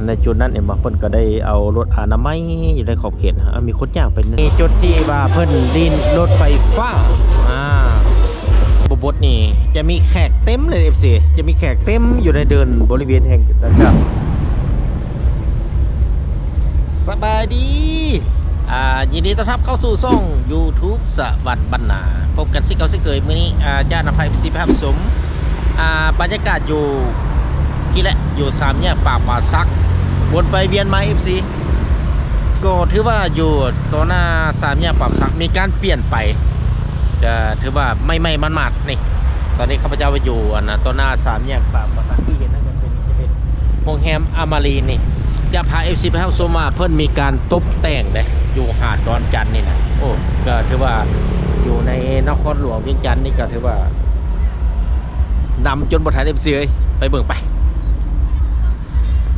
ໃນຈຸດນັ້ນເຫັນບໍ່ ເພິ່ນກໍໄດ້ເອົາລົດອະນາໄມຢູ່ໃນຂອບເຂດ ເອົາ ມີຄົນຍ່າງໄປ ມີຈຸດທີ່ວ່າເພິ່ນຫຼິ້ນລົດໄຟຟ້າ ອ່າ ບົດນີ້ຈະມີແຂກເຕັມເລີຍ ເອັຟຊີ ຈະມີແຂກເຕັມຢູ່ໃນເດີ່ນບໍລິເວນແຫ່ງດັ່ງກ່າວ. ສະບາຍດີ ອ່າ ຍິນດີຕ້ອນຮັບເຂົ້າສູ່ຊ່ອງ YouTube ສະຫວັນບັນນາ ພົບກັນເຊັ່ນເກົ່າເຊັ່ນເຄີຍ. ມື້ນີ້ ອ່າ ຈະນຳພາ ເອັຟຊີ ໄປຮັບຊົມ ອ່າ ບັນຍາກາດຢູ່ ນີ້ແຫຼະ ຢູ່ສາມແຍກປາກປາສັກ ວົນໄປວຽນມາ ເອັຟຊີ ກໍຖືວ່າຢູ່ຕໍ່ໜ້າສາມແຍກປາກປາສັກມີການປ່ຽນໄປ ກໍຖືວ່າໃໝ່ໆ ໝາດໆ ນີ້. ຕອນນີ້ຂ້າພະເຈົ້າຢູ່ ອັນນ່າ ຕໍ່ໜ້າສາມແຍກປາກປາສັກ ທີ່ເຫັນນັ້ນກໍເປັນ ຈະເປັນໂຮງແຮມອາມາຣີນີ້. ຈະພາ ເອັຟຊີ ໄປຮັບຊົມວ່າເພິ່ນມີການຕົບແຕ່ງເດ້ ຢູ່ຫາດດອນຈັນນີ້ນະ. ໂອ້ ກໍຖືວ່າຢູ່ໃນນະຄອນຫຼວງວຽງຈັນນີ້ ກໍຖືວ່າ ດຳຈົນບໍ່ທັນ ເອັຟຊີ ເອີຍ ໄປເບິ່ງໄປ.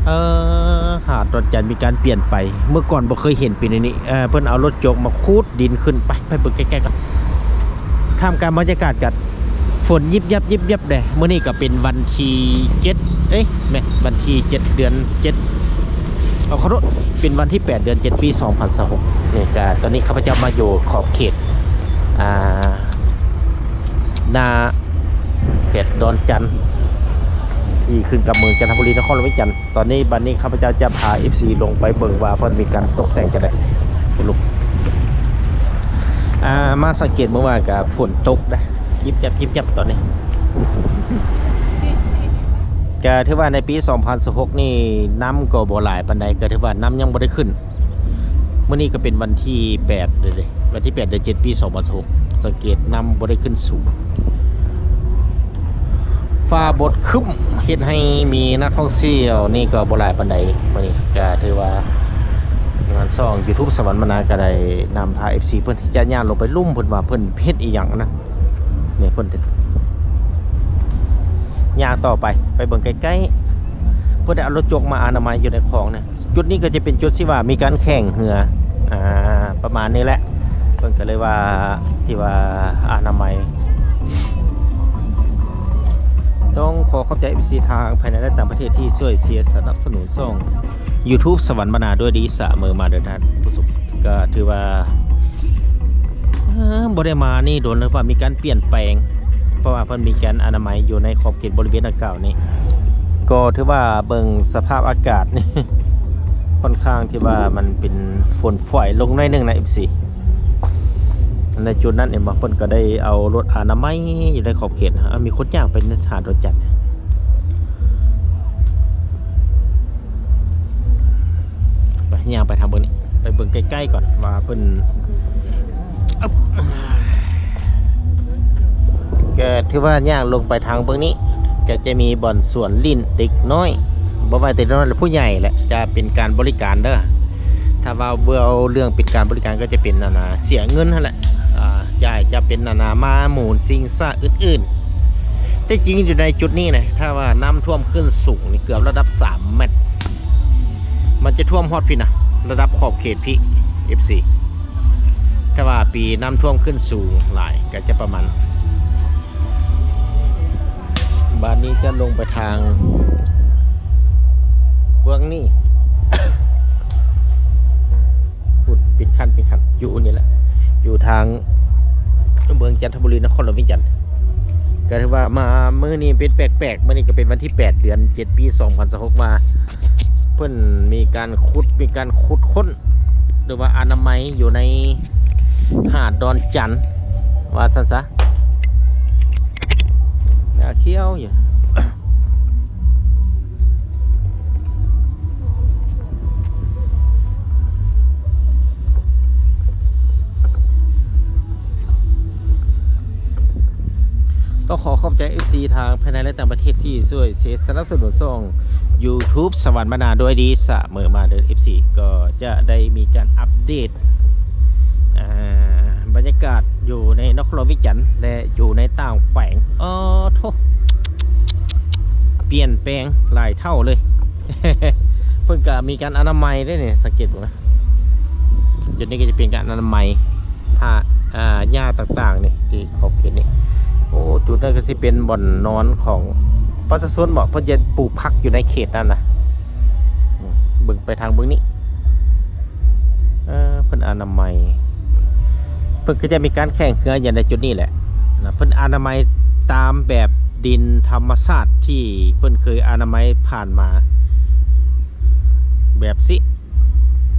ເອີ ຫາດດອນຈັນມີການປ່ຽນໄປ ເມື່ອກ່ອນບໍ່ເຄີຍເຫັນເປັນແນວນີ້ ເອີ ເພິ່ນເອົາລົດຈົກມາຂູດດິນຂຶ້ນ. ໄປ ໄປເບິ່ງໃກ້ໆ ກ່ອນ. ທ່າມກາງບັນຍາກາດກັນ ຝົນຍິບຍັບ ຍິບຍັບເດ້. ມື້ນີ້ກໍເປັນວັນທີເຈັດ ເອີຍ ແມ່ນ ວັນທີເຈັດ ເດືອນເຈັດ ເອົາ ຂໍໂທດ ເປັນວັນທີແປດ ເດືອນເຈັດ ປີສອງພັນຊາວຫົກ. ນີ້ກໍຕອນນີ້ຂ້າພະເຈົ້າມາຢູ່ຂອບເຂດ ອ່າ ໜ້າເຂດດອນຈັນ ທີ່ຂຶ້ນກັບເມືອງຈັນທະບູລີ ນະຄອນຫຼວງວຽງຈັນ. ຕອນນີ້ ບັດນີ້ຂ້າພະເຈົ້າຈະພາ ເອັຟຊີ ລົງໄປເບິ່ງວ່າເພິ່ນມີການຕົກແຕ່ງຈັ່ງໃດ. ລຸກ ອ່າ ມາສັງເກດເບິ່ງວ່າກະຝົນຕົກເດ້ ຢິບຍັບ ຢິບຍັບຕອນນີ້. ກະຖືວ່າໃນປີສອງພັນຊາວຫົກນີ້ ນ້ຳກໍບໍ່ຫຼາຍປານໃດ ກະຖືວ່ານ້ຳຍັງບໍ່ໄດ້ຂຶ້ນ. ມື້ນີ້ກໍເປັນວັນທີແປດເດ້ ວັນທີແປດ ເດືອນເຈັດ ປີສອງພັນຊາວຫົກ ສັງເກດນ້ຳບໍ່ໄດ້ຂຶ້ນສູງ ຟ້າບົດຄຶ້ມ ເຮັດໃຫ້ມີນັກທ່ອງທ່ຽວນີ້ກໍບໍ່ຫຼາຍປານໃດ. ມື້ນີ້ກໍຖືວ່າງານຊ່ອງ YouTube ສະຫວັນບັນນາກໍໄດ້ນຳພາ ເອັຟຊີ ເພິ່ນທີ່ຈະຍ່າງລົງໄປລຸ່ມ ເພິ່ນວ່າເພິ່ນເຮັດອີ່ຫຍັງນະ. ນີ້ເພິ່ນຍ່າງຕໍ່ໄປ ໄປເບິ່ງໃກ້ໆ ເພິ່ນໄດ້ເອົາລົດຈົກມາອະນາໄມຢູ່ໃນຄອງນະ. ຈຸດນີ້ກໍຈະເປັນຈຸດທີ່ວ່າມີການແຂ່ງເຮືອ ອ່າ ປະມານນີ້ແຫຼະ ເພິ່ນກໍເລີຍວ່າ ທີ່ວ່າອະນາໄມ. ຕ້ອງຂໍຂອບໃຈ ເອັຟຊີ ທາງພາຍໃນ ແລະ ຕ່າງປະເທດທີ່ຊ່ວຍເຊຍສະໜັບສະໜູນຊ່ອງ YouTube ສະຫວັນບັນນາດ້ວຍດີສະເໝີມາເດີທ່ານຜູ້ຊົມ. ກໍຖືວ່າ ເອີ ບໍ່ໄດ້ມານີ້ດົນແລ້ວ ວ່າມີການປ່ຽນແປງ ເພາະວ່າເພິ່ນມີການອະນາໄມຢູ່ໃນຂອບເຂດບໍລິເວນດັ່ງກ່າວນີ້. ກໍຖືວ່າເບິ່ງສະພາບອາກາດນີ້ ຄ່ອນຂ້າງທີ່ວ່າມັນເປັນຝົນຝອຍລົງໜ້ອຍໜຶ່ງນະ ເອັຟຊີ. ໃນຈຸດນັ້ນເຫັນບໍ່ ເພິ່ນກໍໄດ້ເອົາລົດອະນາໄມຢູ່ໃນຂອບເຂດ ເອົາ ມີຄົນຍ່າງໄປຫາດອນຈັນ. ໄປ ຍ່າງໄປທາງເບິ່ງນີ້ ໄປເບິ່ງໃກ້ໆ ກ່ອນວ່າເພິ່ນ ກໍຖືວ່າຍ່າງລົງໄປທາງເບິ່ງນີ້ ກໍຈະມີບ່ອນສວນຫຼິ້ນເດັກນ້ອຍ ບໍ່ວ່າເດັກນ້ອຍ ຫຼື ຜູ້ໃຫຍ່ແຫຼະ ຈະເປັນການບໍລິການເດີ. ຖ້າວ່າເວົ້າເລື່ອງເປັນການບໍລິການ ກໍຈະເປັນ ອັນນ່າ ເສຍເງິນຫັ້ນແຫຼະ ອ່າ ຈະ ຈະເປັນ ອັນນ່າ ມ້າໝູນ ຊິງຊ້າ ອື່ນໆ. ແຕ່ຈິງຢູ່ໃນຈຸດນີ້ນະ ຖ້າວ່ານ້ຳຖ້ວມຂຶ້ນສູງນີ້ ເກືອບລະດັບສາມແມັດ ມັນຈະຖ້ວມຮອດພີ້ນະ ລະດັບຂອບເຂດພີ້ ເອັຟຊີ. ຖ້າວ່າປີນ້ຳຖ້ວມຂຶ້ນສູງຫຼາຍກໍຈະປະມານ ບາດນີ້ຈະລົງໄປທາງເບື້ອງນີ້ ພຸ້ນ ເປັນຂັ້ນເປັນຂັ້ນ ຢູ່ນີ້ແຫຼະ ຢູ່ທາງເມືອງຈັນທະບູລີ ນະຄອນຫຼວງວຽງຈັນ. ກໍຖືວ່າມາມື້ນີ້ເປັນແປກໆ ມື້ນີ້ກໍເປັນວັນທີແປດ ເດືອນເຈັດ ປີສອງພັນຊາວຫົກ ວ່າເພິ່ນມີການຂຸດ ມີການຂຸດຄົ້ນ ຫຼືວ່າອະນາໄມຢູ່ໃນຫາດດອນຈັນ ວ່າຊັ້ນຊະ ໜ້າຂຽວຢູ່. ຕ້ອງຂໍຂອບໃຈ ເອັຟຊີ ທາງພາຍໃນ ແລະ ຕ່າງປະເທດທີ່ຊ່ວຍເຊຍສະໜັບສະໜູນຊ່ອງ YouTube ສະຫວັນບັນນາດ້ວຍດີສະເໝີມາເດີ ເອັຟຊີ. ກໍຈະໄດ້ມີການອັບເດດ ອ່າ ບັນຍາກາດຢູ່ໃນນະຄອນຫຼວງວຽງຈັນ ແລະ ຢູ່ໃນຕ່າງແຂວງ. ອໍ ໂທ້ ປ່ຽນແປງຫຼາຍເທົ່າເລີຍ. ເພິ່ນກະມີການອະນາໄມເດ້ນີ້ ສັງເກດເບິ່ງນະ. ຈຸດນີ້ກໍຈະເປັນການອະນາໄມຜ້າ ອ່າ ຫຍ້າຕ່າງໆ ນີ້ ທີ່ຂອບເຂດນີ້. ໂອ້ ຈຸດນັ້ນກໍຊິເປັນບ່ອນນອນຂອງປະຊາຊົນບໍ ເພິ່ນຈະປູກຜັກຢູ່ໃນເຂດນັ້ນນະ. ໄປທາງເບື້ອງນີ້ ເອີ ເພິ່ນອະນາໄມ ເພິ່ນກໍຈະມີການແຂ່ງເຮືອຢູ່ໃນຈຸດນີ້ແຫຼະນະ. ເພິ່ນອະນາໄມຕາມແບບດິນທຳມະຊາດທີ່ເພິ່ນເຄີຍອະນາໄມຜ່ານມາ ແບບຊີ້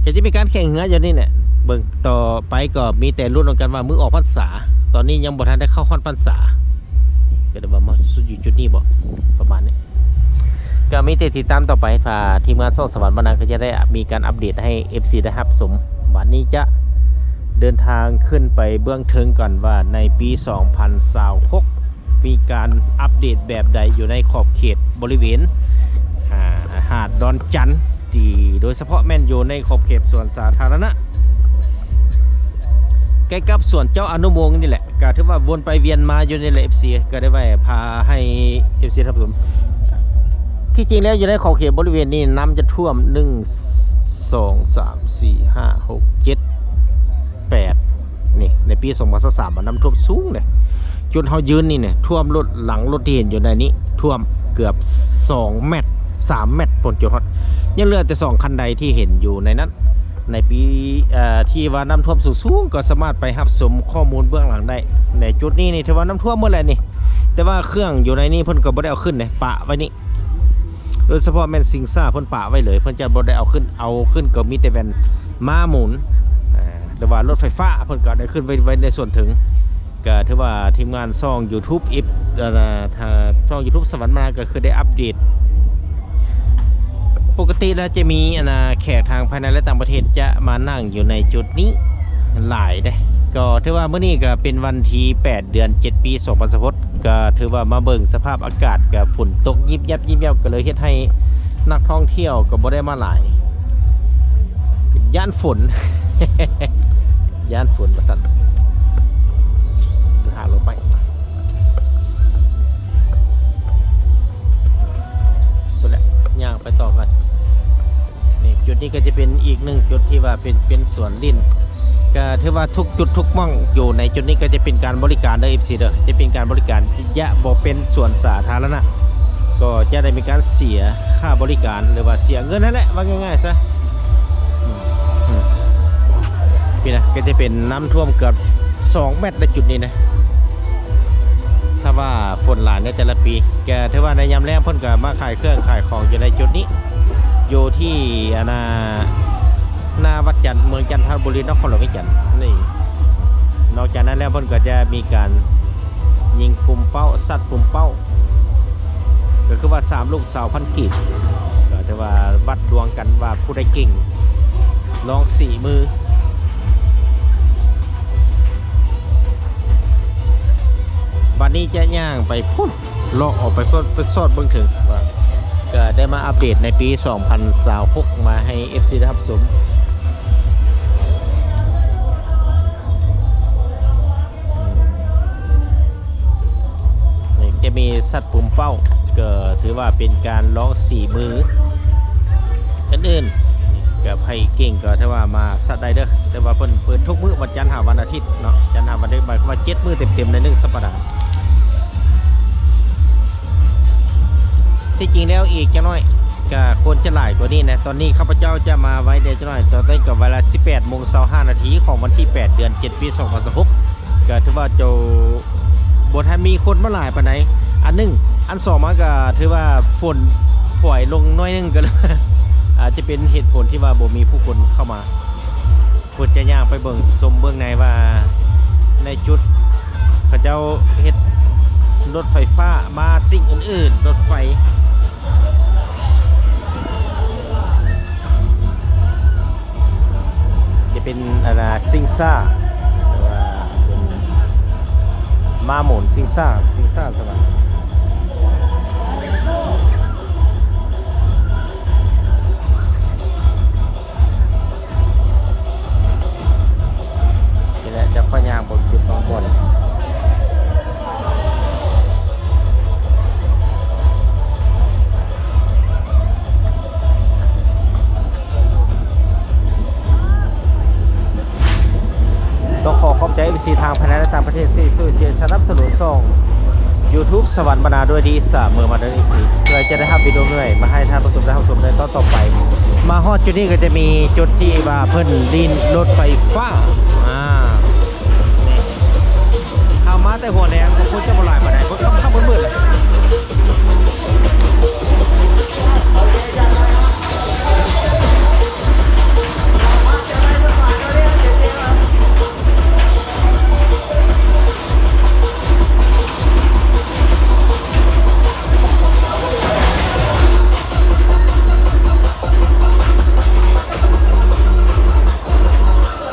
ກໍຈະມີການແຂ່ງເຮືອຢູ່ນີ້ແຫຼະ. ເບິ່ງຕໍ່ໄປກໍມີແຕ່ລຸ້ນນຳກັນວ່າມື້ອອກພັນສາ ຕອນນີ້ຍັງບໍ່ທັນໄດ້ເຂົ້າຮອດພັນສາ ກໍໄດ້ວ່າມາສຸດຢູ່ຈຸດນີ້ບໍ ປະມານນີ້. ກໍມີແຕ່ຕິດຕາມຕໍ່ໄປ ຖ້າທີມງານຊ່ອງສະຫວັນບັນນາ ກໍຈະໄດ້ມີການອັບເດດໃຫ້ເອັຟຊີໄດ້ຮັບຊົມ. ບັດນີ້ຈະເດີນທາງຂຶ້ນໄປເບື້ອງເທິງກ່ອນວ່າ ໃນປີສອງພັນຊາວຫົກ ມີການອັບເດດແບບໃດຢູ່ໃນຂອບເຂດບໍລິເວນ ອ່າ ຫາດດອນຈັນ ທີ່ໂດຍສະເພາະແມ່ນຢູ່ໃນຂອບເຂດສວນສາທາລະນະ ໃກ້ກັບສວນເຈົ້າອະນຸວົງນີ້ແຫຼະ. ກໍຖືວ່າວົນໄປວຽນມາຢູ່ນີ້ແຫຼະ ເອັຟຊີ ກໍໄດ້ໄວ້ພາໃຫ້ເອັຟຊີຮັບຊົມ. ທີ່ຈິງແລ້ວຢູ່ໃນຂອບເຂດບໍລິເວນນີ້ ນ້ຳຈະຖ້ວມ ໜຶ່ງ ສອງ ສາມ ສີ່ ຫ້າ ຫົກ ເຈັດ ແປດ ນີ້ ໃນປີສອງພັນຊາວສາມ ນ້ຳຖ້ວມສູງເດ້. ຈຸດເຮົາຢືນນີ້ນະ ຖ້ວມລົດ ຫຼັງລົດທີ່ເຫັນຢູ່ໃນນີ້ ຖ້ວມເກືອບສອງແມັດ ສາມແມັດພຸ້ນ ຈົນຮອດ ຍັງເຫຼືອແຕ່ສອງຄັນໄດທີ່ເຫັນຢູ່ໃນນັ້ນ. ໃນປີ ເອີ ທີ່ວ່ານ້ຳຖ້ວມສູງໆ ກໍສາມາດໄປຮັບຊົມຂໍ້ມູນເບື້ອງຫຼັງໄດ້. ໃນຈຸດນີ້ນີ້ຖືວ່ານ້ຳຖ້ວມໝົດແຫຼະນີ້ ແຕ່ວ່າເຄື່ອງຢູ່ໃນນີ້ເພິ່ນກໍບໍ່ໄດ້ເອົາຂຶ້ນເດ້ ປະໄວ້ນີ້. ໂດຍສະເພາະແມ່ນຊິງຊ້າ ເພິ່ນປະໄວ້ເລີຍ ເພິ່ນຈະບໍ່ໄດ້ເອົາຂຶ້ນ ເອົາຂຶ້ນກໍມີແຕ່ແວ່ນມ້າໝູນ ເອີ ຫຼືວ່າລົດໄຟຟ້າ ເພິ່ນກໍໄດ້ຂຶ້ນໄວ້ ໄວ້ໃນສ່ວນເທິງ. ກໍຖືວ່າທີມງານຊ່ອງຢູທູບ ເອັຟ ເອີ ຊ່ອງຢູທູບສະຫວັນມານາ ກໍຄືໄດ້ອັບເດດ. ປົກກະຕິແລ້ວຈະມີ ອັນນ່າ ແຂກທາງພາຍໃນ ແລະ ຕ່າງປະເທດຈະມານັ່ງຢູ່ໃນຈຸດນີ້ຫຼາຍເດ້. ກໍຖືວ່າມື້ນີ້ກໍເປັນວັນທີແປດ ເດືອນເຈັດ ປີສອງພັນຊາວຫົກ ກໍຖືວ່າມາເບິ່ງສະພາບອາກາດ ກໍຝົນຕົກຍິບຍັບຍິບຍັບ ກໍເລີຍເຮັດໃຫ້ນັກທ່ອງທ່ຽວກໍບໍ່ໄດ້ມາຫຼາຍ ຢ້ານຝົນ ຢ້ານຝົນວ່າຊັ້ນ. ຫາລົດໄປ ພຸ້ນແຫຼະ ຍ່າງໄປຕໍ່ກ່ອນ. ນີ້ ຈຸດນີ້ກໍຈະເປັນອີກໜຶ່ງຈຸດທີ່ວ່າເປັນ ເປັນສວນຫຼິ້ນ. ກໍຖືວ່າທຸກຈຸດທຸກໝ່ອງຢູ່ໃນຈຸດນີ້ກໍຈະເປັນການບໍລິການເດີ ເອັຟຊີເດີ ຈະເປັນການບໍລິການ ຈະບໍ່ເປັນສວນສາທາລະນະ ກໍຈະໄດ້ມີການເສຍຄ່າບໍລິການ ຫຼືວ່າເສຍເງິນຫັ້ນແຫຼະ ເວົ້າງ່າຍໆຊະ. ອືມ ອືມ ນີ້ນະ ກໍຈະເປັນນ້ຳຖ້ວມເກືອບສອງແມັດໃນຈຸດນີ້ນະ ຖ້າວ່າຝົນຫຼາຍໃນແຕ່ລະປີ. ກໍຖືວ່າໃນຍາມແລ້ງເພິ່ນກໍມາຂາຍເຄື່ອງຂາຍຂອງຢູ່ໃນຈຸດນີ້ ຢູ່ທີ່ ອັນນ່າ ໜ້າວັດຈັນ ເມືອງຈັນທະບູລີ ນະຄອນຫຼວງວຽງຈັນນີ້. ນອກຈາກນັ້ນແລ້ວ ເພິ່ນກໍຈະມີການຍິງປຸ້ມເປົ້າ ຊັດປຸ້ມເປົ້າ ກໍຄືວ່າສາມລູກຊາວພັນກີບ ກໍຖືວ່າວັດດວງກັນວ່າຜູ້ໃດເກັ່ງ ລອງສີມື. ບັດນີ້ຈະຍ່າງໄປພຸ້ນ ເລາະອອກໄປ ໄປຊອດເບິ່ງເຖິງວ່າ ກໍໄດ້ມາອັບເດດໃນປີສອງພັນຊາວຫົກ ມາໃຫ້ເອັຟຊີໄດ້ຮັບຊົມ. ນີ້ຈະມີຊັດປຸ້ມເປົ້າ ກໍຖືວ່າເປັນການລອງສີມື. ອື່ນໆ ກໍໃຜເກັ່ງກໍຖືວ່າມາຊັດໄດ້ເດີ ແຕ່ວ່າເພິ່ນເປີດທຸກມື້ວັນຈັນຫາວັນອາທິດເນາະ ຈັນຫາວັນອາທິດ ໝາຍຄວາມວ່າເຈັດມື້ເຕັມໆໃນໜຶ່ງສັບປະດາ. ທີ່ຈິງແລ້ວອີກຈັກໜ້ອຍກໍຄວນຈະຫຼາຍກວ່ານີ້ນະ ຕອນນີ້ຂ້າພະເຈົ້າຈະມາໄວແດ່ຈັກໜ້ອຍ ຕອນນີ້ກໍເວລາສິບແປດໂມງຊາວຫ້ານາທີຂອງວັນທີແປດ ເດືອນເຈັດ ປີສອງພັນຊາວຫົກ ກໍຖືວ່າເຈົ້າ ບໍ່ທັນມີຄົນມາຫຼາຍປານໃດ ອັນໜຶ່ງ ອັນສອງມາກໍຖືວ່າຝົນຝອຍລົງໜ້ອຍໜຶ່ງ ກໍເລີຍ ອາດຈະເປັນເຫດຜົນທີ່ວ່າບໍ່ມີຜູ້ຄົນເຂົ້າມາ. ເພິ່ນຈະຍ່າງໄປເບິ່ງຊົມເບື້ອງໃນວ່າ ໃນຈຸດເຂົາເຈົ້າເຮັດລົດໄຟຟ້າມາສິ່ງອື່ນໆ ລົດໄຟ ຈະເປັນ ອັນນ່າ ຊິງຊ້າ ຫຼືວ່າເປັນມ້າໝູນຊິງຊ້າ ຊິງຊ້າສະຫວັນ. ນີ້ແຫຼະ ຈະຂ້ອຍຍ່າງເບິ່ງຈຸດບາງບ່ອນ. ຕ້ອງຂໍຂອບໃຈເອັຟຊີທາງພາຍໃນ ແລະ ຕ່າງປະເທດທີ່ຊ່ວຍເຊຍສະໜັບສະໜູນຊ່ອງຢູທູບສະຫວັນບັນນາດ້ວຍດີສະເໝີມາເດີ ເອັຟຊີ ເພື່ອຈະໄດ້ຮັບວິດີໂອໃໝ່ມາໃຫ້ທ່ານຜູ້ຊົມໄດ້ຮັບຊົມໃນຕອນຕໍ່ໄປ. ມາຮອດຈຸດນີ້ກໍຈະມີຈຸດທີ່ວ່າເພິ່ນຫຼິ້ນລົດໄຟຟ້າ ອ່າ ນີ້ ເຮົາມາແຕ່ຫົວແລງ ຄົນຈະບໍ່ຫຼາຍປານໃດ ຄົນຄ່ຳໆມືດໆ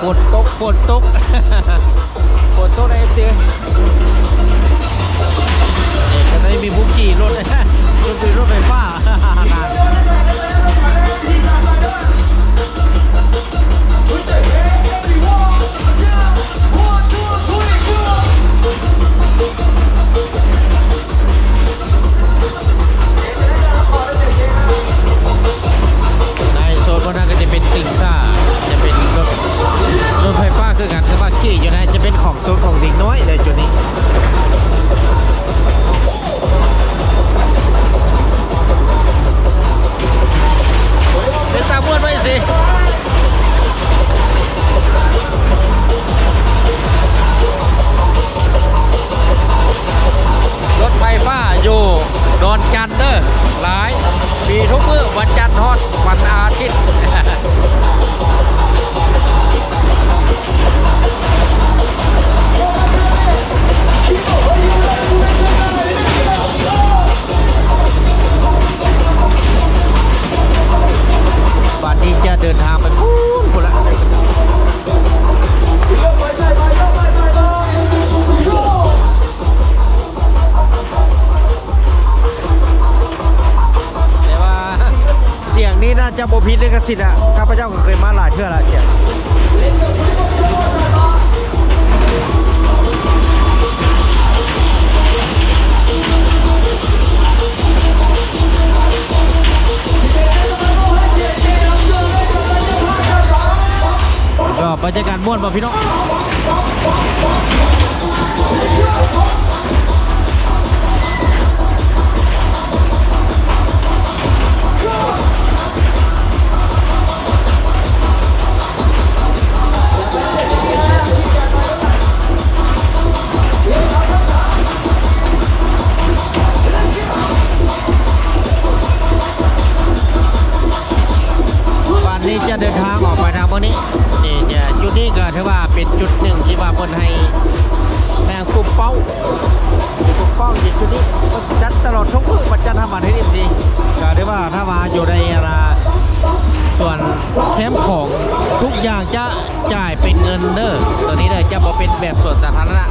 ຝົນຕົກ ຝົນຕົກ ຝົນຕົກໃນເອັຟຊີ ນີ້ກໍໄດ້ມີຜູ້ຂີ່ລົດ ລົດ ລົດໄຟຟ້າ. ໃນໂຊນພວກນັ້ນກໍຈະເປັນສິງສາ ຈະເປັນລົດ ລົດໄຟຟ້າຄືກັນ ແຕ່ວ່າຂີ່ຢູ່ໃນ ຈະເປັນຂອງໂຊນຂອງເດັກນ້ອຍເດ້ຈຸດນີ້. ເປັນຕາມ່ວນໄວ້ຊິ ລົດໄຟຟ້າຢູ່ດອນຈັນເດີ ຫຼາຍ ມີທຸກມື້ ວັນຈັນຮອດວັນອາທິດ. ບັດນີ້ຈະເດີນທາງໄປພຸ້ນ ພຸ້ນລະ ແຕ່ວ່າ ສຽງນີ້ໜ້າຈະບໍ່ຜິດລິຂະສິດອະ ຂ້າພະເຈົ້າກໍເຄີຍມາຫຼາຍເທື່ອລະ ສຽງ ກໍບັນຍາກາດມ່ວນບໍ່ພີ່ນ້ອງ? ບາດນີ້ຈະເດີນທາງອອກໄປທາງເບື້ອງນີ້ ນີ້ຈະ ຈຸດນີ້ກໍຖືວ່າເປັນຈຸດໜຶ່ງທີ່ວ່າເພິ່ນໃຫ້ ໃຫ້ປູກເປົ້າ ປູກເປົ້າຢູ່ຈຸດນີ້ ເພິ່ນຈັດຕະຫຼອດທຸກມື້ ວັນຈັນທຳວັນເຮັດເອັມຊີ ກໍຖືວ່າຖ້າວ່າຢູ່ໃນ ອ່າ ສວນແຄມຂອງ ທຸກຢ່າງຈະ ຈ່າຍເປັນເງິນເດີ ໂຕນີ້ເດີ ຈະບໍ່ເປັນແບບສວນສາທາລະນະ.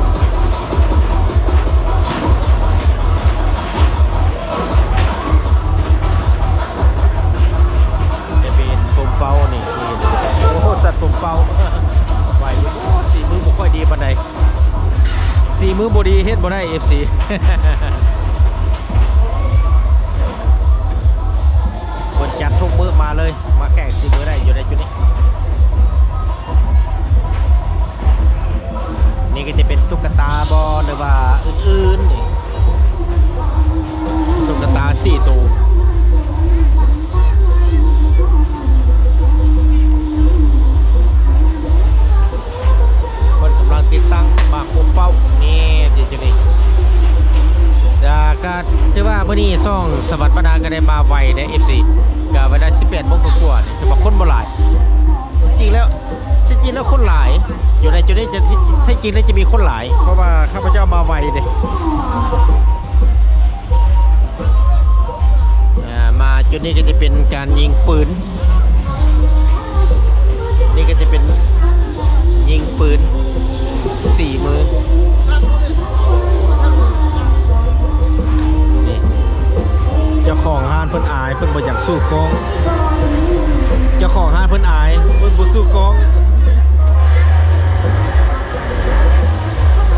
ຈະເປັນປົມເປົ້ານີ້ ໂອ້ໂຫ ຈັດປົມເປົ້າ ໄຫວຢູ່ບໍ່? ສີມືບໍ່ຄ່ອຍດີປານໃດ ສີມືບໍ່ດີເຮັດບໍ່ໄດ້ ເອັຟຊີ ເພິ່ນຈັດທຸກມື້ມາເລີຍ ມາແຂ່ງສີມືໄດ້ຢູ່ໃນຈຸດນີ້. ນີ້ກໍຈະເປັນຕຸກກະຕາບໍ ຫຼືວ່າອື່ນໆ ນີ້ ຕຸກກະຕາສີ່ໂຕ ເພິ່ນກຳລັງຕິດຕັ້ງໝາກປູກເປົ້າ ນີ້ ຢູ່ຈຸດນີ້ ແລ້ວກໍຖືວ່າມື້ນີ້ຊ່ອງສະຫວັດບັນດາກໍໄດ້ມາໄວເດ້ ເອັຟຊີ ກໍເວລາສິບແປດໂມງກວ່າໆ ນີ້ ຖືວ່າຄົນບໍ່ຫຼາຍ ຈິງແລ້ວ ທີ່ຈິງແລ້ວຄົນຫຼາຍ ຢູ່ໃນຈຸດນີ້ຈະ ທີ່ ທີ່ຈິງແລ້ວຈະມີຄົນຫຼາຍ ເພາະວ່າຂ້າພະເຈົ້າມາໄວເດ້ ອ່າ ມາຈຸດນີ້ກໍຈະເປັນການຍິງປືນ ນີ້ກໍຈະເປັນຍິງປືນສີມື ນີ້ ເຈົ້າຂອງຮ້ານເພິ່ນອາຍ ເພິ່ນບໍ່ຢາກສູ້ກ້ອງ ເຈົ້າຂອງຮ້ານເພິ່ນອາຍ ເພິ່ນບໍ່ສູ້ກ້ອງ.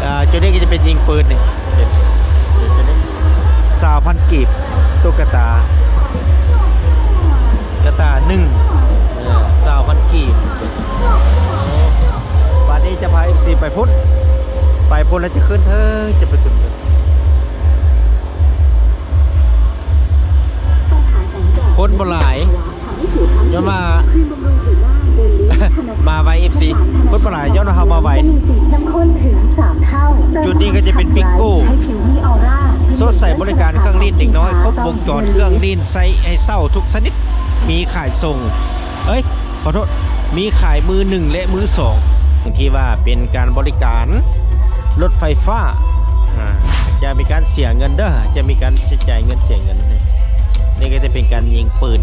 ອ່າ ຈຸດນີ້ກໍຈະເປັນຍິງປືນນີ້ ເປັນ ເປັນຈຸດນີ້ ຊາວພັນກີບ ຕຸກກະຕາ ກະຕາໜຶ່ງ ເອີ ຊາວພັນກີບ. ບາດນີ້ຈະພາເອັຟຊີໄປພຸ້ນ ໄປພຸ້ນແລ້ວຈະຂຶ້ນເທິງ ຈະໄປເຖິງ ຄົນບໍ່ຫຼາຍ ຍ້ອນວ່າມາໄວ ເອັຟຊີ ຄົນບໍ່ຫຼາຍ ຍ້ອນວ່າເຮົາມາໄວ. ຈຸດນີ້ກໍຈະເປັນປິກໂກ້ ສອດໃສ່ບໍລິການເຄື່ອງຫຼິ້ນເດັກນ້ອຍ ຄົບວົງຈອນ ເຄື່ອງຫຼິ້ນໃຊ້ໃຫ້ເຊົ່າທຸກຊະນິດ ມີຂາຍສົ່ງ ເອີຍ ຂໍໂທດ ມີຂາຍມືໜຶ່ງ ແລະ ມືສອງ ທີ່ວ່າເປັນການບໍລິການລົດໄຟຟ້າ ອາ ຈະມີການເສຍເງິນເດີ ຈະມີການໃຊ້ຈ່າຍເງິນເສຍເງິນ. ນີ້ກໍຈະເປັນການຍິງປືນ.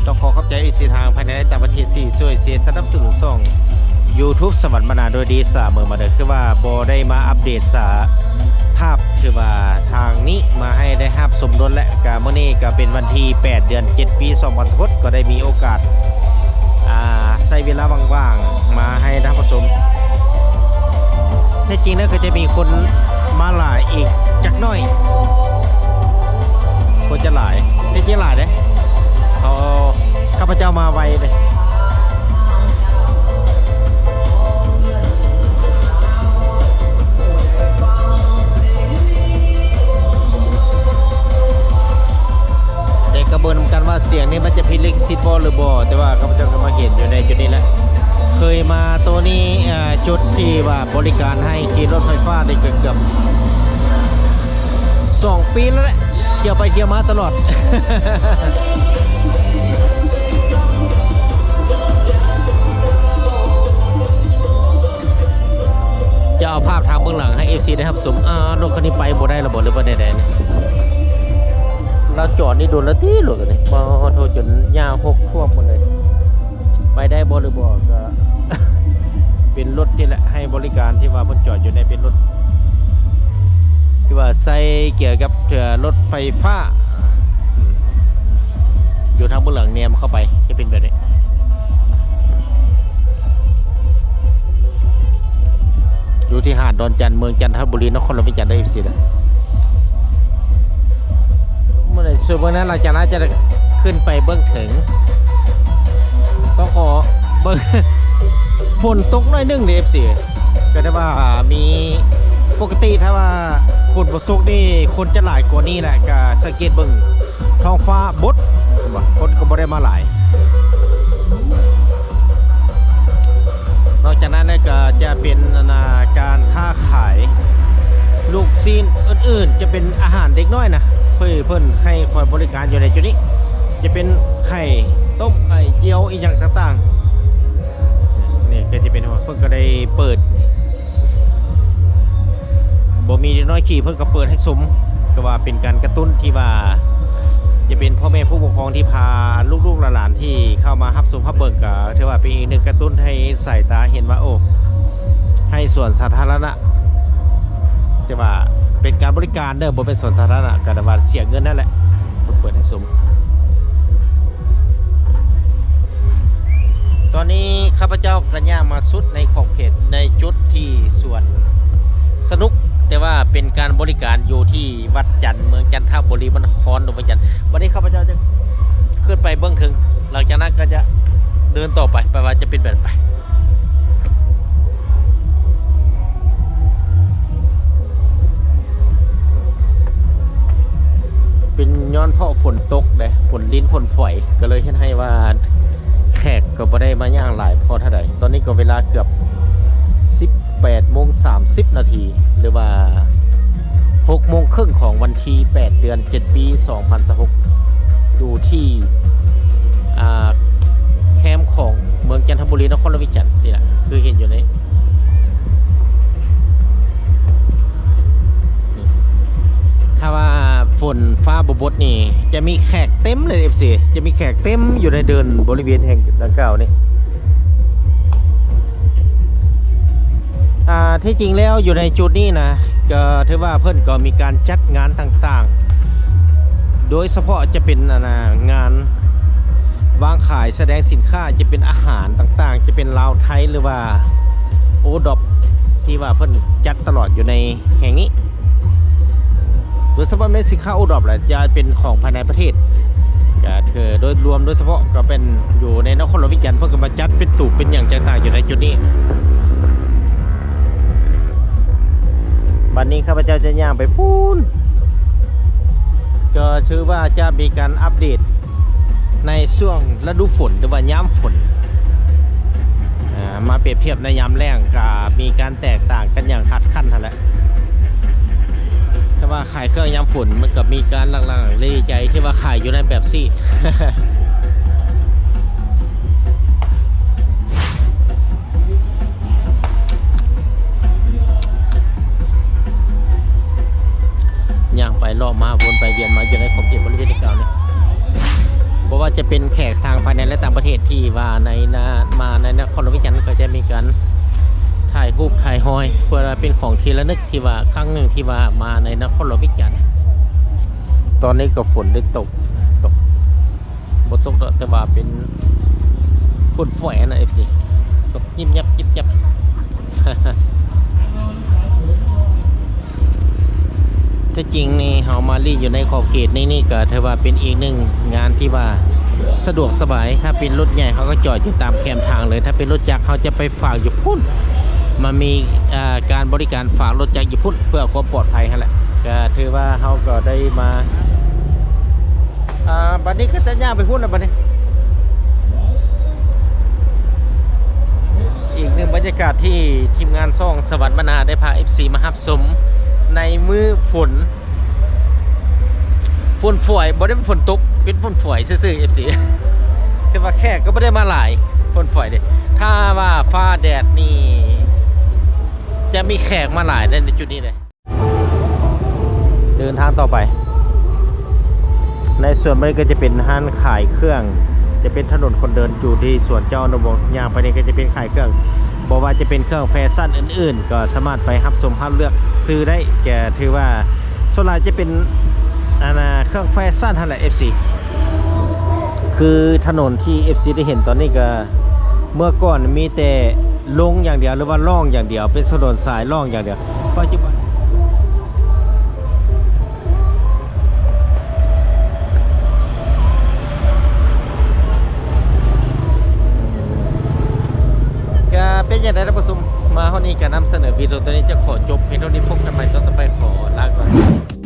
ຕ້ອງຂໍຂອບໃຈເອັຟຊີທາງພາຍໃນ ແລະ ຕ່າງປະເທດທີ່ຊ່ວຍເຊຍສະໜັບສະໜູນຊ່ອງຢູທູບສະຫວັນມານາໂດຍດີສະເໝີມາເດີ. ຄືວ່າບໍ່ໄດ້ມາອັບເດດສະພາບ ຄືວ່າທາງນີ້ມາໃຫ້ໄດ້ຮັບຊົມດົນ ແລະ ກະມື້ນີ້ກະເປັນວັນທີແປດ ເດືອນເຈັດ ປີສອງພັນຊາວຫົກ ກໍໄດ້ມີໂອກາດ ອ່າ ໃຊ້ເວລາວ່າງໆ ມາໃຫ້ທ່ານຜູ້ຊົມ. ແທ້ຈິງແລ້ວກໍຈະມີຄົນມາຫຼາຍອີກຈັກໜ້ອຍ ຄົນຈະຫຼາຍ ແທ້ຈິງຫຼາຍເດ້. ເອີ ຂ້າພະເຈົ້າມາໄວເດ້. ແຕ່ກໍເບິ່ງນຳກັນວ່າສຽງນີ້ມັນຈະຜິດລິຂະສິດບໍ່ຫຼືບໍ່ ແຕ່ວ່າຂ້າພະເຈົ້າກໍມາເຫັນຢູ່ໃນຈຸດນີ້ແຫຼະ. ເຄີຍມາໂຕນີ້ ເອີ ຈຸດທີ່ວ່າບໍລິການໃຫ້ຂີ່ລົດໄຟຟ້ານີ້ເກືອບສອງປີແລ້ວແຫຼະ ທ່ຽວໄປທ່ຽວມາຕະຫຼອດ. ຈະເອົາພາບທາງເບື້ອງຫຼັງໃຫ້ເອັຟຊີໄດ້ຮັບຊົມ. ອ່າ ລົດຄັນນີ້ໄປບໍ່ໄດ້ແລ້ວບໍ່ ຫຼືວ່າແນວໃດນີ້? ລາວຈອດນີ້ດົນແລ້ວຕິ ລົດຄັນນີ້ ບໍ່ໂທ ຈົນຫຍ້າຫົກຖ້ວມໝົດເລີຍ. ໄປໄດ້ບໍ່ຫຼືບໍ່ ກໍເປັນລົດນີ້ແຫຼະ ໃຫ້ບໍລິການທີ່ວ່າເພິ່ນຈອດຢູ່ໃນ ເປັນລົດທີ່ວ່າໃຊ້ກ່ຽວກັບ ເອີ ລົດໄຟຟ້າ. ຢູ່ທາງເບື້ອງຫຼັງແນມເຂົ້າໄປຈະເປັນແບບນີ້ ຢູ່ທີ່ຫາດດອນຈັນ ເມືອງຈັນທະບູລີ ນະຄອນຫຼວງວຽງຈັນເດີ ເອັຟຊີເດີ. ມື້ໃດສຸດມື້ນັ້ນ ຫຼັງຈາກນັ້ນຈະໄດ້ຂຶ້ນໄປເບື້ອງເທິງ ຕ້ອງຂໍເບິ່ງ ຝົນຕົກໜ້ອຍໜຶ່ງເດີ ເອັຟຊີ ກໍໄດ້ວ່າມີ ປົກກະຕິຖ້າວ່າຝົນບໍ່ຕົກນີ້ ຄົນຈະຫຼາຍກວ່ານີ້ແຫຼະ ກໍສັງເກດເບິ່ງ ທ້ອງຟ້າບົດ ຄົນກໍບໍ່ໄດ້ມາຫຼາຍ. ນອກຈາກນັ້ນແລ້ວກໍຈະເປັນ ອັນນ່າ ການຄ້າຂາຍລູກຊີ້ນອື່ນໆ ຈະເປັນອາຫານເດັກນ້ອຍນະ ເພິ່ນ ເພິ່ນໃຫ້ຄອຍບໍລິການຢູ່ໃນຈຸດນີ້ ຈະເປັນໄຂ່ຕົ້ມ ໄຂ່ຈຽວ ອີ່ຫຍັງຕ່າງໆ. ນີ້ກໍຈະເປັນ ເພິ່ນກໍໄດ້ເປີດ ບໍ່ມີເດັກນ້ອຍຂີ່ ເພິ່ນກໍເປີດໃຫ້ຊົມ ກໍວ່າເປັນການກະຕຸ້ນທີ່ວ່າ ຈະເປັນພໍ່ແມ່ຜູ້ປົກຄອງທີ່ພາລູກໆຫຼານໆທີ່ເຂົ້າມາຮັບຊົມຮັບເບິ່ງ ກໍຖືວ່າເປັນອີກໜຶ່ງກະຕຸ້ນໃຫ້ສາຍຕາເຫັນວ່າ ໂອ້ ໃຫ້ສວນສາທາລະນະ ແຕ່ວ່າເປັນການບໍລິການເດີ ບໍ່ແມ່ນສວນສາທາລະນະ ກໍແຕ່ວ່າເສຍເງິນນັ້ນແຫຼະ ເພິ່ນເປີດໃຫ້ຊົມ. ຕອນນີ້ຂ້າພະເຈົ້າກໍຍ່າງມາສຸດໃນຂອບເຂດ ໃນຈຸດທີ່ສວນສະໜຸກ ແຕ່ວ່າເປັນການບໍລິການຢູ່ທີ່ວັດຈັນ ເມືອງຈັນທະບູລີ ນະຄອນຫຼວງວຽງຈັນ. ບັດນີ້ຂ້າພະເຈົ້າຈະຂຶ້ນໄປເບື້ອງເທິງ ຫຼັງຈາກນັ້ນກໍຈະເດີນຕໍ່ໄປ ໄປວ່າຈະເປັນແບບໃດ. ເປັນຍ້ອນເພາະຝົນຕົກເດ້ ຝົນລິນຝົນຝອຍ ກໍເລີຍເຮັດໃຫ້ວ່າແຂກກໍບໍ່ໄດ້ມາຍ່າງຫຼາຍພໍເທົ່າໃດ. ຕອນນີ້ກໍເວລາເກືອບສິບແປດໂມງສາມສິບນາທີ ຫຼືວ່າຫົກໂມງເຄິ່ງຂອງວັນທີແປດ ເດືອນເຈັດ ປີສອງພັນຊາວຫົກ ຢູ່ທີ່ ອ່າ ແຄມຂອງເມືອງຈັນທະບູລີ ນະຄອນຫຼວງວຽງຈັນນີ້ແຫຼະ ຄືເຫັນຢູ່ນີ້. ຖ້າວ່າຝົນຟ້າບໍ່ບົດນີ້ ຈະມີແຂກເຕັມເລີຍ ເອັຟຊີ ຈະມີແຂກເຕັມຢູ່ໃນເດີ່ນບໍລິເວນແຫ່ງດັ່ງກ່າວນີ້. ອ່າ ທີ່ຈິງແລ້ວຢູ່ໃນຈຸດນີ້ນະ ກໍຖືວ່າເພິ່ນກໍມີການຈັດງານຕ່າງໆ ໂດຍສະເພາະຈະເປັນ ອັນນ່າ ງານວາງຂາຍສະແດງສິນຄ້າ ຈະເປັນອາຫານຕ່າງໆ ຈະເປັນລາວໄທ ຫຼືວ່າໂອດອບ ທີ່ວ່າເພິ່ນຈັດຕະຫຼອດຢູ່ໃນແຫ່ງນີ້. ໂດຍສະເພາະແມ່ນສິນຄ້າໂອດອບແຫຼະ ຈະເປັນຂອງພາຍໃນປະເທດ ກໍຄືໂດຍລວມ ໂດຍສະເພາະກໍເປັນຢູ່ໃນນະຄອນຫຼວງວຽງຈັນ ເພິ່ນກໍມາຈັດເປັນຕູບເປັນຫຍັງຕ່າງໆຢູ່ໃນຈຸດນີ້. ບັດນີ້ຂ້າພະເຈົ້າຈະຍ່າງໄປພຸ້ນ ກໍຖືວ່າຈະມີການອັບເດດໃນຊ່ວງລະດູຝົນ ຫຼືວ່າຍາມຝົນ ເອີ່ ມາປຽບທຽບໃນຍາມແລ້ງ ກໍມີການແຕກຕ່າງກັນຢ່າງຂາດຂັ້ນຫັ້ນແຫຼະ. ແຕ່ວ່າຂາຍເຄື່ອງຍາມຝົນ ມັນກໍມີການລັງເລໃຈທີ່ວ່າຂາຍຢູ່ໃນແບບຊີ້. ຍ່າງໄປເລາະມາ ວົນໄປວຽນມາຢູ່ໃນຂອບເຂດບໍລິເວນດັ່ງກ່າວນີ້ ບໍ່ວ່າຈະເປັນແຂກທາງພາຍໃນ ແລະ ຕ່າງປະເທດທີ່ວ່າໃນນາ ມາໃນນະຄອນຫຼວງວຽງຈັນ ກໍຈະມີການຖ່າຍຮູບຖ່າຍຮອຍ ເພື່ອເປັນຂອງທີ່ລະນຶກ ທີ່ວ່າຄັ້ງໜຶ່ງທີ່ວ່າມາໃນນະຄອນຫຼວງວຽງຈັນ. ຕອນນີ້ກໍຝົນໄດ້ຕົກ ຕົກ ບໍ່ຕົກດອກ ແຕ່ວ່າເປັນຝົນຝອຍຫັ້ນນະ ເອັຟຊີ ຕົກຢິບຍັບຢິບຍັບ. ແທ້ຈິງນີ້ເຮົາມາຫຼິ້ນຢູ່ໃນຂອບເຂດນີ້ ນີ້ກໍຖືວ່າເປັນອີກໜຶ່ງງານທີ່ວ່າສະດວກສະບາຍ. ຖ້າເປັນລົດໃຫຍ່ເຮົາກໍຈອດຢູ່ຕາມແຄມທາງເລີຍ, ຖ້າເປັນລົດຈັກເຮົາຈະໄປຝາກຢູ່ພຸ້ນ. ມັນມີ ເອ່ອ ການບໍລິການຝາກລົດຈັກຢູ່ພຸ້ນ ເພື່ອຄວາມປອດໄພຫັ້ນແຫຼະ. ກໍຖືວ່າເຮົາກໍໄດ້ມາ ອ່າ ບັດນີ້ກໍຈະຍ່າງໄປພຸ້ນແລ້ວບັດນີ້. ອີກໜຶ່ງບັນຍາກາດທີ່ທີມງານຊ່ອງສະຫວັນບັນນາໄດ້ພາເອັຟຊີມາຮັບຊົມໃນມື້ຝົນ ຝົນຝອຍ ບໍ່ໄດ້ເປັນຝົນຕົກ ເປັນຝົນຝອຍຊື່ໆ ເອັຟຊີ ແຕ່ວ່າແຂກກໍບໍ່ໄດ້ມາຫຼາຍ ຝົນຝອຍເດ້. ຖ້າວ່າຟ້າແດດນີ້ ຈະມີແຂກມາຫຼາຍໃນຈຸດນີ້ເດ້. ເດີນທາງຕໍ່ໄປ ໃນສ່ວນນີ້ກໍຈະເປັນຮ້ານຂາຍເຄື່ອງ ຈະເປັນຖະໜົນຄົນເດີນຢູ່ທີ່ສວນເຈົ້າອະນຸວົງ. ຍ່າງໄປນີ້ກໍຈະເປັນຂາຍເຄື່ອງ ບໍ່ວ່າຈະເປັນເຄື່ອງແຟຊັນອື່ນໆ ກໍສາມາດໄປຮັບຊົມຮັບເລືອກຊື້ໄດ້. ກໍຖືວ່າສ່ວນຫຼາຍຈະເປັນ ອັນນ່າ ເຄື່ອງແຟຊັນຫັ້ນແຫຼະ ເອັຟຊີ. ຄືຖະໜົນທີ່ເອັຟຊີໄດ້ເຫັນຕອນນີ້ກໍ ເມື່ອກ່ອນມີແຕ່ລົງຢ່າງດຽວ ຫຼືວ່າລ່ອງຢ່າງດຽວ ເປັນຖະໜົນສາຍລ່ອງຢ່າງດຽວ. ປັດຈຸບັນ ກະເປັນຈັ່ງໃດທ່ານຜູ້ຊົມ ມາຮອດນີ້ກະນຳສະເໜີວິດີໂອຕົວນີ້ຈະຂໍຈົບພຽງເທົ່ານີ້. ພົບກັນໃໝ່ຕອນຕໍ່ໄປ ຂໍລາກ່ອນ.